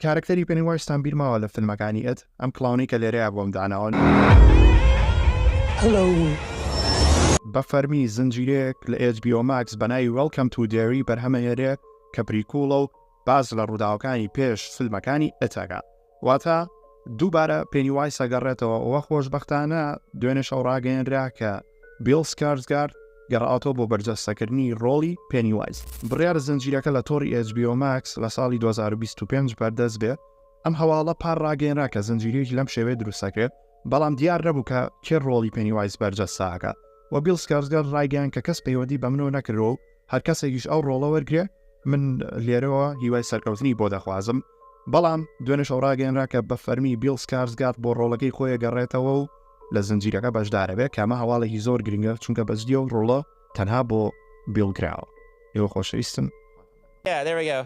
کارەکتەری پێنیوایستان بیرماوە لە فیلمەکانی It، ئەم clown ەی کە لێرەیا بۆم داناون. Hello. بە فەرمی زنجیرەیەک لە HBO Max بە ناوی Welcome to Derry بەرهەمەهێنرێ کە prequel ە و باس لە ڕووداوەکانی پێش فیلمەکانی It ئەکا. واتە دووبارە پێنیوایس ئەگەڕێتەوە وە خۆشبەختانە دوێنێ شەو ڕاگەیەنرا کە بیڵ سکارسگارد گەڕاوەتەوە بۆ بەرجەستەکردنی ڕۆڵی پێنیوایز. بڕیارە زنجیرەکە لە تۆڕی HBO Max لە ساڵی 2025 بەردەست بێت، ئەم هەواڵە پار ڕاگەیەنرا کە زنجیرەیەکی لەم شێوەیە دروست دەکرێت، بەڵام دیار نەبوو کە کێ ڕۆڵی پێنیوایز بەرجەستە ئەکات و بیڵ سکارسگارد ڕایگەیاند کە کەس پەیوەندی بە منەوە نەکردووە و هەر کەسێکیش ئەو ڕۆڵە وەرگرێ من لێرەوە هیوای سەرکەوتنی بۆ دەخوازم. بەڵام دوێنێ شەو ڕاگەیەنرا کە بە فەرمی بیڵ سکارسگارد بۆ ڕۆڵەکەی خۆی ئەگەڕێتەوە و لە زنجیرەکە بەشدارە بێ کە ئەمە هەواڵێکی زۆر گرنگە چونکە بەجدی ئەو ڕۆڵە تەنها بۆ بیڵ کراوە. ئێوە خۆشەویستن. Yeah, there we go.